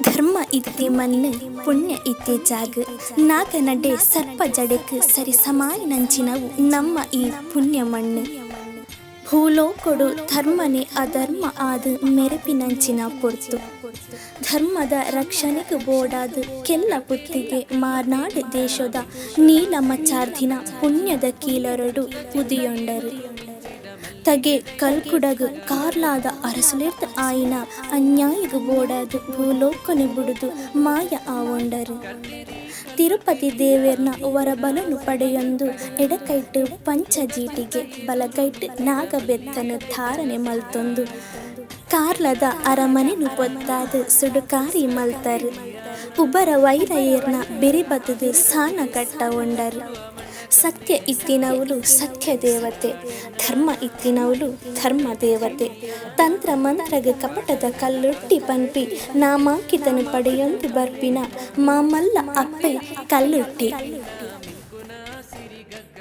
ಧರ್ಮ ಇತ್ತಿ ಮಣ್ಣ್ ಪುಣ್ಯ ಇತ್ತಿ ಜಾಗ್ ನಾಗನಡೆ ಸರ್ಪ ಜಡೆಕ್ ಸರಿಸಮಾಯಿನಂಚಿನವು ನಮ್ಮ ಈ ಪುಣ್ಯ ಮಣ್ಣ್. ಭೂಲೋಕೊಡು ಧರ್ಮನೆ ಅಧರ್ಮ ಆದ್ ಮೆರೆಪಿನಂಚಿನ ಪೊರ್ತು. ಧರ್ಮದ ರಕ್ಷಣೆಗ್ ಬೋಡಾದ್ ಕೆಲ್ಲ ಪುತ್ತಿಗೆ ಮಾರ್ನಾಡ್ ದೇಶೊದ ನೀಲಮಚ್ಚಾರ್ದಿನ ಪುಣ್ಯದ ಕೀಲರೊಡು ಉದಿಯೊಂಡರ್. ತಗೆ ಕಲ್ಕುಡಗ್ ಕಾರ್ಲಾದ ಅರಸುಲೆರ್ದ್ ಆಯಿನ ಅನ್ಯಾಯಗ್ ಬೋಡಾದ್ ಭೂಲೋಕೊನೆ ಬುಡುದು ಮಾಯ ಆವೊಂಡರ್. ತಿರುಪತಿ ದೇವೆರ್ನ ವರಬಲೊನು ಪಡೆಯೊಂದು ಎಡಕೈಟ್ ಪಂಚ ಜೀಟಿಗೆ, ಬಲಕೈಟ್ ನಾಗಬೆತ್ತನ್ ಧಾರಣೆ ಮಲ್ತೊಂದು ಕಾರ್ಲದ ಅರಮನೆನ್ ಪೊತ್ತಾದ್ ಸುಡುಕಾರಿ ಮಲ್ತರ್. ಉಬರ ವೈರಯೆರ್ನ ಬೆರಿಬತ್ತ್ದ್ ಸಾನ ಕಟ್ಟವೊಂಡರ್. ಸತ್ಯ ಇತ್ತಿನವುಲು ಸತ್ಯ ದೇವತೆ, ಧರ್ಮ ಇತ್ತಿನವುಲು ಧರ್ಮ ದೇವತೆ, ತಂತ್ರ ಮಂತ್ರಗ್ ಕಪಟದ ಕಲ್ಲುರ್ಟಿ ಪನ್ಪಿ ನಾಮಾಂಕಿತನ್ ಪಡೆಯೊಂದು ಬರ್ಪಿನ ಮಾಮಲ್ಲ ಅಪ್ಪೆ ಕಲ್ಲುರ್ಟಿ.